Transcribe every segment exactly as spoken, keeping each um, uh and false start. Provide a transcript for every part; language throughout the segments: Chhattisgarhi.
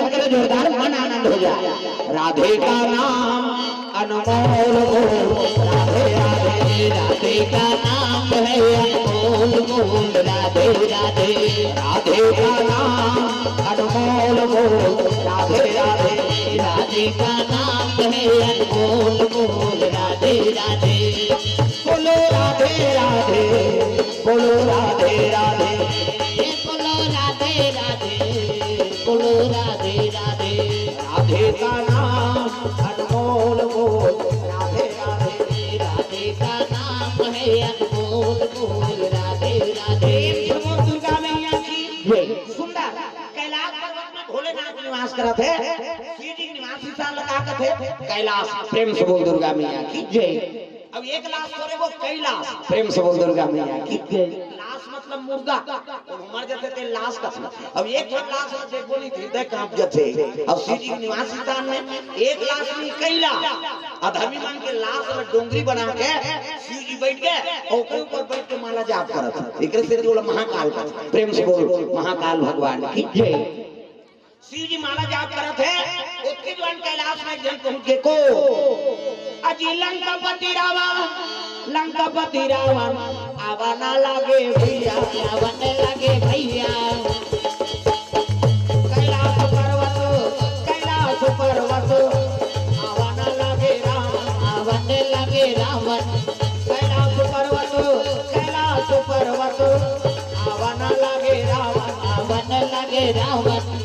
जोरदार मन आनंद हो जाए। राधे का नाम अनमोल मोल, राधे राधे। राधे का नाम है अनमोल मोल, राधे राधे। राधे का नाम अनमोल मोल, राधे राधे। राधे का नाम है अनमोल मोल, राधे राधे। बोलो राधे राधे, बोलो राधे राधे। बोलो राधे राधे, बोलो राधे राधे। राधे का नाम अनमोल मोल, राधे राधे। राधे का नाम है अनमोल मोल, राधे राधे। प्रेम से बोल दुर्गा मैया की जय। सुंदर कैलाश पर्वत में भोलेनाथ निवास करत हे। शिव जी के निवास स्थान ला का कथे? कैलाश। प्रेम से बोल दुर्गा मैया की जय। अब एक लाश थोरे, वो कई लाश। प्रेम से बोल दुर्गा मैया की जय। लाश मतलब मुर्दा, वो मर जाथे ते लाश कथे। अब एक ठन लाश ला देखबो नहीं, हृदय कांप जाथे। अब शिव जी के निवास स्थान में एक लाश नहीं, कई लाश। अधर्मी मन के लाश ला डोंगरी बना के शिव जी बैठ के, ओकर ऊपर बैठ के माला जाप करत हे। एकरे से ओला महाकाल कथे। प्रेम से बोल महाकाल भगवान की जय। शिव जी माला जाप करत हे, ओतके जुवान कैलाश में एक झन पहुंच गे को। अजी लंकापति रावण, लंकापति रावण, आवा ना लागे भैया, आवा ना लागे भैया। कैलाश पर्वत, कैलाश पर्वत, आवा ना लागे रावण, आवा ना लागे रावण। कैलाश पर्वत, कैलाश पर्वत, आवा ना लागे रावण, आवा ना लागे रावण।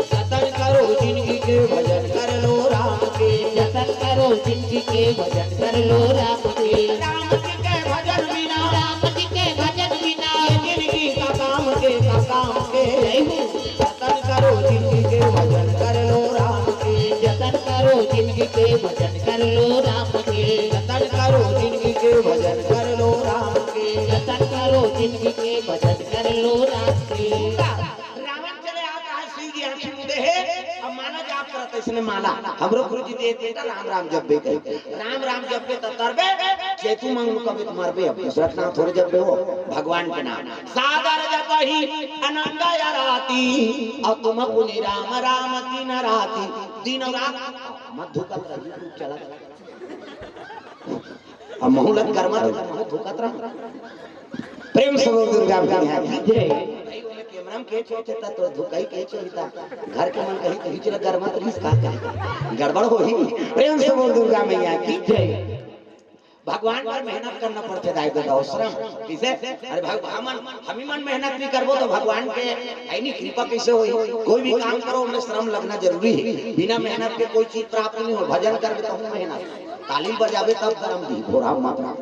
जतन करो जिनगी के, भजन कर लो राम के। जतन करो जिनगी के, भजन कर लो राम के। राम जी के भजन बिना, राम जी के भजन बिना, ये जिनगी का काम के, का काम के। जय हो। जतन करो जिनगी के, भजन कर लो राम के। जतन करो जिनगी के, भजन कर लो राम के। जतन करो जिनगी के, भजन कर लो राम के। जतन करो जिनगी के, भजन कर लो राम के। रावण चले आता है, शिव जी आंखी मूंदे हे, अब माला जाप करत हे, इसने माला, हमरो गुरु जी दे बेटा राम राम जपबे कहे। राम राम जपबे त तरबे, चेतु मंगलू कबे त मरबे, अब दूसरा के नाम थोरे जपबे हो, भगवान के नाम। सागर जपहि अनंग अराती, और तुम पुनि राम राम दिन राती, दिन रात मत धुकत रही, चला। अब महूं लग कर्मा तो महूं धुकत रहा। प्रेम से बोल दुर्गा मैया की जय। भाई, ओमे कैमरा में कैच होथे त तो धुकाई कैच होही त घर के मन कही, कही चला गरमा तो रिस का कही। गड़बड़ होही। प्रेम से बोल दुर्गा मैया की जय। भगवान पर मेहनत करना पड़थे दाई ददा, श्रम। किसे? अरे भाई, हमन, हमी मन मेहनत नहीं करबो तो भगवान के है नहीं, कृपा कैसे होही? कोई भी काम करो, ओमे श्रम लगना जरूरी है। बिना मेहनत के कोई चीज प्राप्त नहीं हो। भजन करबे तब मेहनत, ताली बजाबे तब गरम दी, भोरा माता।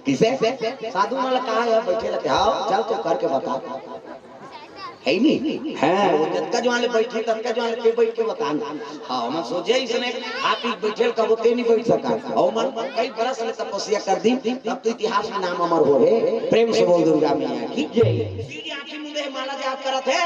किसे? साधु मन ला कहा है, बैठे रहते, हाँ, चल तो करके बता। है नहीं? हाँ, वो जतका जुवान ले बैठे, ततका जुवान ले ते बैठ के बता ना। हाँ, मैं सोचे इसने आप ही बैठे कबो ते नहीं बैठ सका। और मन कई बरस ले तपस्या कर दी, तब तो इतिहास में नाम अमर हो हे। प्रेम से बोल दुर्गा मैया की जय। शिव जी आंखी मूंदे हे, माला जाप करत हे,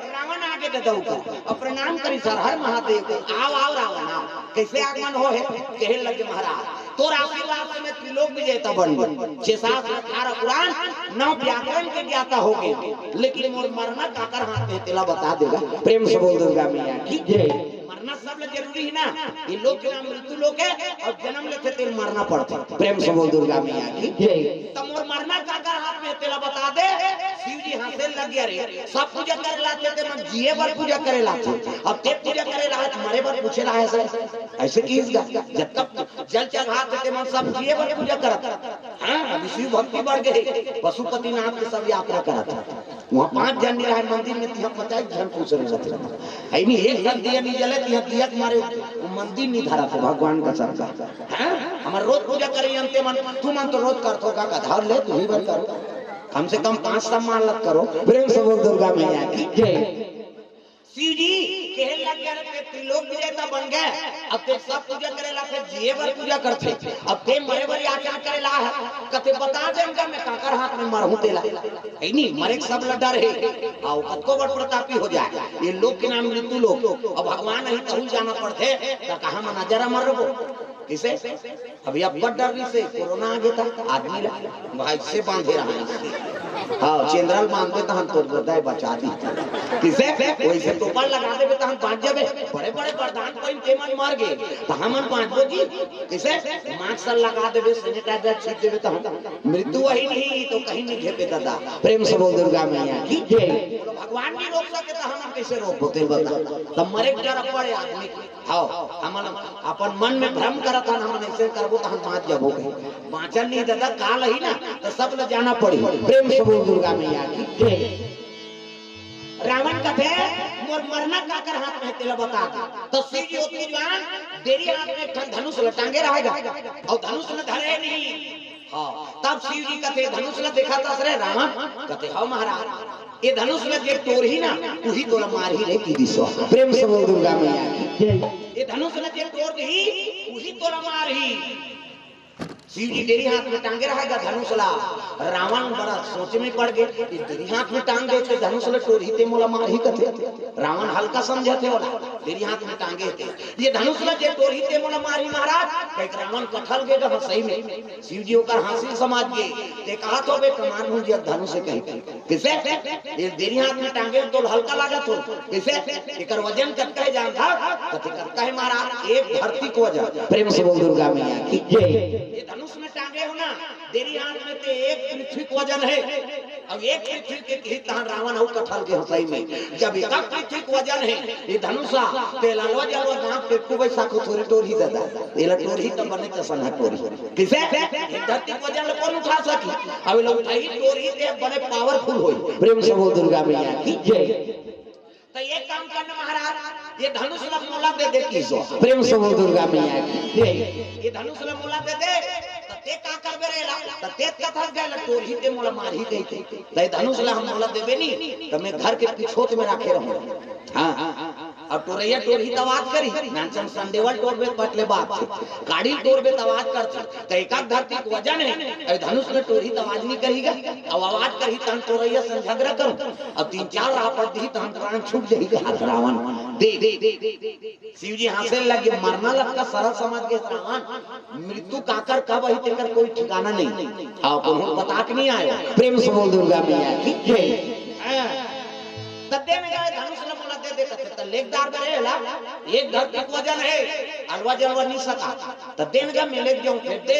रावण आगे दे दऊ कर। और प्रणाम करी सर, हर महादेव, आओ, आओ रावण, आओ। कैसे आगमन हो हे? कहे लगे महाराज, तोर आशीर्वाद से मैं त्रिलोक विजेता बन गई। छह शास्त्र, अठारह पुराण, नौ व्याकरण के ज्ञाता हो गए, लेकिन मोर मरना काकर हाथ में, तेला बता देगा। प्रेम से बोल दुर्गा मैया की जय। मरना सब ले जरूरी है ना, ये लोक के नाम मृत्यु लोक है और जन्म लेथे तेल मरना पड़थे। प्रेम से बोल दुर्गा मैया की जय। तो मोर मरना काकर हाथ में, तेला बता दे। शिव जी हंसे लग गया रे, सब पूजा करे लाथे ते मन जिए बर पूजा करे लाथे, अब ते पूजा करे लाथे, मरे बर पूछे लाथे सर। ऐसे किस गा? जब तक जल चढ़ात हे, ते मन सब जिए बर पूजा करत। हाँ, अभी शिव भक्ति बढ़ गए, पशुपतिनाथ के सब यात्रा करत। वहाँ पांच जन नहीं रहे मंदिर में, तिहाँ पचास जन पूछ रहे थे। है नहीं, एक ठन दिया नहीं जले, तिहाँ दिया के मारे वो मंदिर नहीं धरा था भगवान का सबका। हाँ, हमारे रोज पूजा करे अंते मन, तू मन तो रोज करथो का, का धर ले, तू ही बर करो। कम से कम पांच सम्मान लग करो। प्रेम से बोल दुर्गा मैया की जय। शिव जी कहे लग गया, "ते त्रिलोक विजेता बन गए, अब ते सब पूजा करे ला, फिर जिए बर पूजा करथे, अब ते मरे बर याचना करे ला है, कते बता दे हमका, मैं काकर हाथ में मरहूं तेला।" है नहीं, मरे के सब ला डर है, आओ कतको बड़ प्रतापी हो जाए, ये लोक के नाम मृत्यु लोक, अब भगवान नहीं कहूं जाना पड़थे, तो कहाँ मना जरा मर रहो, किसे? अभी अब बड़ डर रही से कोरोना आ गया था, आदमी ला भाई से बांधे रहा है। हाँ, चेंद्रल मांगबे तहन तोर गोदाई बचा दी। किसे? वैसे टोपा लगा देबे तहन बांच जाबे। बड़े बड़े वरदान कोई के मन मर गे, त हमन बांचबो जी। किसे? मास्क लगा देबे, सैनिटाइजर छीट देबे तहन मृत्यु वही नहीं तो कहीं नहीं घेपे दादा। प्रेम से बोल दुर्गा मैया की जय। बोलो, भगवान नहीं रोक सके तो हमन कैसे रोकबो? तेल बता। तब मरे के डर पड़े आदमी। हाँ, हमन अपन मन में भ्रम करत हन, हमन ऐसे करबो त हम बांच जाबो कहीं। बांचन नहीं दादा, काल ही ना, तो सब ल जाना पड़ी। प्रेम से बोल दुर्गा मैया की जय। रावण कथे, मोर मरना काकर हाथ में, तेला बता दे। तो शिव जी ओतकी जुवान डेरी हाथ में एक ठन धनुष ल टांगे रहेगा, और धनुष ल धरे नहीं। हाँ, तब शिव जी कथे, धनुष ल देखा तस रे रावण? कथे, हाँ महाराज, ये धनुष ल जे टोरही ना, उही तोला मारही रे की दिसो। प्रेम से बोल दुर्गा मैया की। ये धनुष ल जे टोर दही, उही तोला मारही। शिव जी डेरी हाथ में टांगे रहेगा धनुष ला। रावण बड़ा सोच में पड़ गए, ये डेरी हाथ में टांग दे थे धनुष ल टोरही ते मोला मारही कथे। रावण हल्का समझे थे वाला, डेरी हाथ में टांगे थे। ये धनुष ल जे टोरही ते मोला मारही महाराज, कह के रावण कठल गे गा सही में। शिव जी ओकर हांसी समझ गे, ते कहा तो बे कमान हूँ जी धनुष से कही। किसे? ये डेरी हाथ में टांगे तो हल्का लागत हो। किसे? एकर वजन कतका है जानत हव? कथे कतका है महाराज? एक धरती के वजन। प्रेम से बोल दुर्गा मैया की जय। ये धनुष में टांगे हो ना, डेरी हाथ में ते एक पृथ्वी के वजन है, अब एक पृथ्वी के कही तहन रावण हो कठल के हंसई में। जब एक पृथ्वी के वजन है, ये धनुषा, ते लालवा जलवा गांव के कुबई साखो थोरे टोरही दादा। एला टोरही त बने चसन है टोरही। किसे? ये धरती के वजन ल कौन उठा सकी? अब एला उठाई टोरही ते बने पावरफुल होई। प्रेम से बोल दुर्गा मैया की जय। तो ये काम करना महाराज, ये धनुष ला मोला दे दे किसो। प्रेम से बोल दुर्गा मैया की जय। ये धनुष ला मोला दे दे, तो ते का करबे रे ला? तो ते कथा गए ला टोरही ते मोला मारही कही थे। तो ये धनुष ला हम मोला देबे नहीं, तो मैं घर के पिछोत में राखे रहूं। हाँ, अब टोरैया टोरही त आवाज करी, नानचन संडेवल टोरबे पटले बात थे, काड़ी टोरबे त आवाज करथे, त एकाक धरती के वजन है, अरे धनुष में टोरही त आवाज नहीं करीगा, अब आवाज करही तहन टोरैया से झगड़ा करूं, अब तीन चार रापट दी तहन प्राण छूट जाही हाथ रावण। दे, दे, दे, दे, दे। शिव जी हंसे लगे, मरना लगता सरल समझ के रावण, मृत्यु काकर कब आई तेकर कोई ठिकाना नहीं। हाँ, कोनो बता के नहीं आयो। प्रेम से बोल दुर्गा मैया की जय। हाँ। त देन गा धनुष ल मोला दे दे कथे, त लेगदार बरे ला, एक धरती के वजन है, अलवा जलवा नहीं सका। त देन गा मैं लेग जाऊं, फेर दे,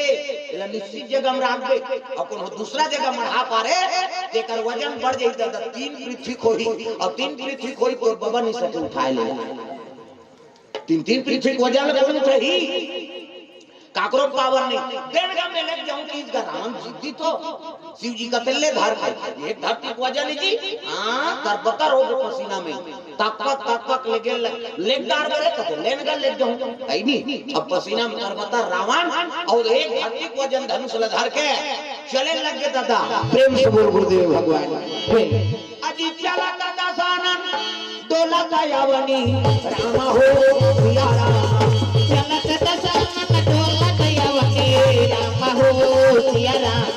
एला निश्चित जगह में राख दे, और कोनो दूसरा जगह मढ़ा पारे, तेकर वजन बढ़ जाई, त तीन पृथ्वी खोही, और तीन पृथ्वी खोही तोर बबा नहीं सके उठाए ले। तीन तीन पृथ्वी के वजन ल कौन उठाही? काकरो पावर नहीं। देन गा मैं लेग जाऊं, तीज का रावण जिद्दी तो शिव जी कथे ले धर के, एक धरती के वजन जी, हाँ, तरबतर हो गए पसीना में, तकपक तकपक लेगे ल-, लेगदार बरे कथे, लेन गा लेग जाऊं, है नी, अब पसीना में तरबतर रावण, और एक धरती के वजन धनुष ल धर के चले लग गए दादा। प्रेम से बोल गुरुदेव भगवान। अजी चला दादा सानन, डोला दयावनी, रामा हो सिया रामा। चलत दशरथ डोलत अवनी, राम हो सिया राम।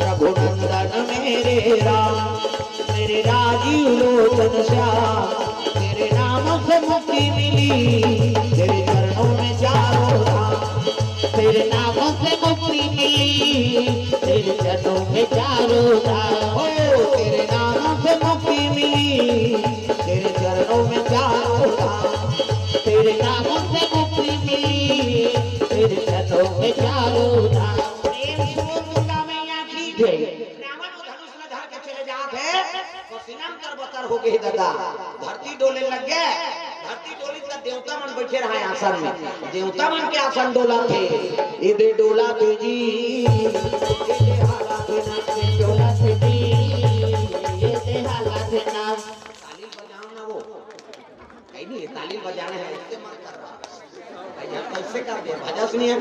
रघुनंदन मेरे राम, मेरे राजीव लोचन श्याम, तेरे नाम से मुक्ति मिली, तेरे चरणों में चारों धाम। तेरे नाम से मुक्ति मिली, तेरे चरणों में चारों धाम। ओ, तेरे नाम से मुक्ति मिली, तेरे चरणों में चारों धाम। तेरे नाम से मुक्ति मिली, तेरे चरणों में चारों धाम। प्रेम से बोल दुर्गा मैया की जय। रावण वो धनुष में धर के चले जात हे, पसीना में तरबतर हो गए दादा। धरती डोले लग गए, धरती डोली त देवता मन बैठे रहा आसन में, देवता मन के आसन डोला थे, ये दे डोला थे जी, ये दे हाला थे ना, ये डोला थे जी, ये दे हाला थे ना। ताली बजाओ ना वो। कहीं नहीं, ताली बजाना है, इससे मन कर रहा है। भाई, यहाँ कैसे कर दिया? भजस नहीं है,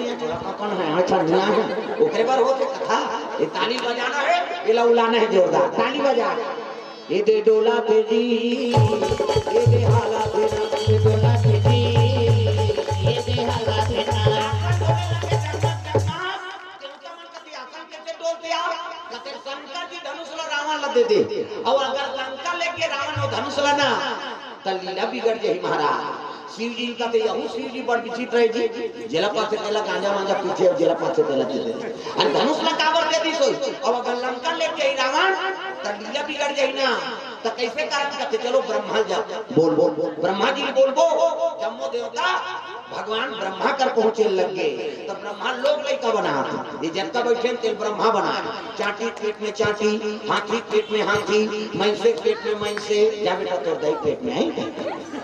अपन है, हाँ, ठंडिया है। ओकरे बार होते कथा, ये ताली बजाना है, ये लौलाना है जोरदार। ताली बजा। ये दे डोला थे जी, ये दे हाला थे ना, ये डोला थे जी, ये दे हाला थे ना। देवता मन कति आसन कैसे डोलते यार? कहते शंकर जी धनुष ला रावण ला दे दे। और अगर लंका लेके रावण वो धनुष त लीला बिगड़ जाही महाराज। शिव जी कथे, यहू शिव जी बड़ विचित्र हे जी, जेला पाथे तेला गांजा मांजा पीथे अउ जेला पाथे तेला दे देथे। अरे धनुष ला काबर दे दिस होही? अब अगर लंका ले जाही रावण, त लीला बिगड़ जाही ना। त कइसे करन? कथे चलो ब्रह्मा ल जा, बोलबो, ब्रह्मा जी ल बोलबो। जम्मो देवता भगवान ब्रह्मा कर पहुंचे लग गे। त ब्रह्मा लोग लइका बनात हे, ये जतका बइठे तेला ब्रह्मा बनात हे। चांटी के पेट में चांटी, हाथी के पेट में हाथी, मइनसे के पेट में मइनसे। जा बेटा, तोर दाई के पेट में हे,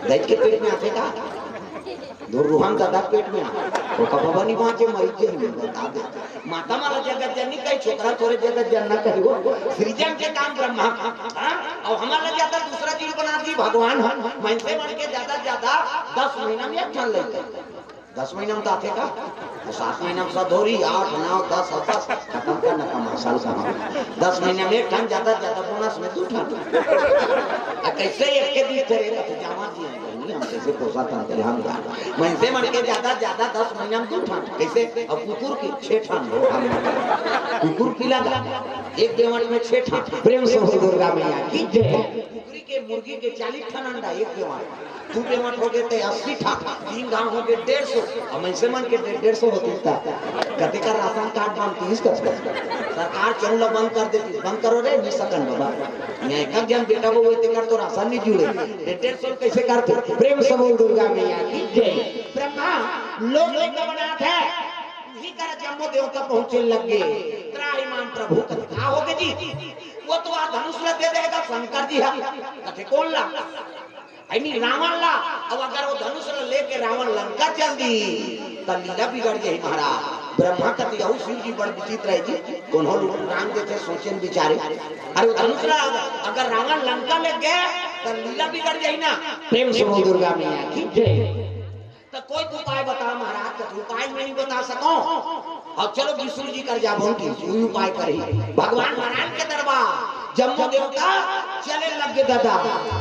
दाई के पेट में आथे का? धुर रुहान ददा के पेट में आ। वो कब बनी बांचे, मरी के ही बता दे। माता मन ला जगत जननी कही, छोकरा ल थोरे जगत जनना कही हो। सृजन के काम ब्रह्मा। हाँ? अउ हमर ला जादा दूसरा जीव बना दिस भगवान ह। मइनसे मन के जादा जादा दस महीना में एक ठन लइका। दस महीना में त आथे का? अउ सात महीना में सधौरी, आठ, नौ, दस, अउ बस, खतम करना कमा साल का हम। दस महीना में एक ठन, जादा जादा बोनस में दू ठन। अउ कइसे एक के दिन तेरे रथ जावा जी, हम कइसे पोसा था तेरे हम जान। मइनसे मन के जादा जादा दस महीना में दू ठन, कइसे? अउ कुकुर के छह ठन हो हम। कुकुर पिला दा। एक देवट में छह ठन। प्रेम से बोल दुर्गा मैया की जय। कुकरी के, मुर्गी के चालीस ठन अंडा एक देवट। दू बेवट हो गे ते अस्सी ठा, तीन गांव हो गे डेढ़ सौ, अउ मइनसे मन के डेढ़, डेढ़ सौ होतिस त कतेक राशन कार्ड बनतिस कथे। सरकार चाउर ल बंद कर देतिस, बंद करो रे, नइ सकन बाबा। इहां एक झन बेटा बहू हे, तेकर तो राशन नइ जुड़े। डेढ़, डेढ़ सौ कइसे करथे? प्रेम से बोल दुर्गा मैया की जय। ब्रह्मा लोग लइका बनात हे, उही करा जम्मो देवता पहुंचे लग गे। त्राहिमाम प्रभु कथे, का हो गे जी? वो तो आ धनुष ला दे देगा शंकर जी हा। कथे कोन ला? यानी रावण ला। अब अगर वो धनुष ला लेके रावण लंका चल दिस, त लीला बिगड़ जाही महाराज। ब्रह्मा कथे, यहू शिव जी बड़ विचित्र हे जी, कोनो ल रांग देथे, सोचे न बिचारे। अरे वो धनुष ला अगर रावण लंका ले गे, त लीला बिगड़ जाही ना। प्रेम से बोल दुर्गा मैया की जय। त कोई उपाय बता महाराज, त उपाय मैं नइ बता सकंव। अब चलो विष्णु जी कर जाबो कि कोई उपाय करही। भगवान नारायण के दरबार, जम्मो देवता चले लग गे ददा।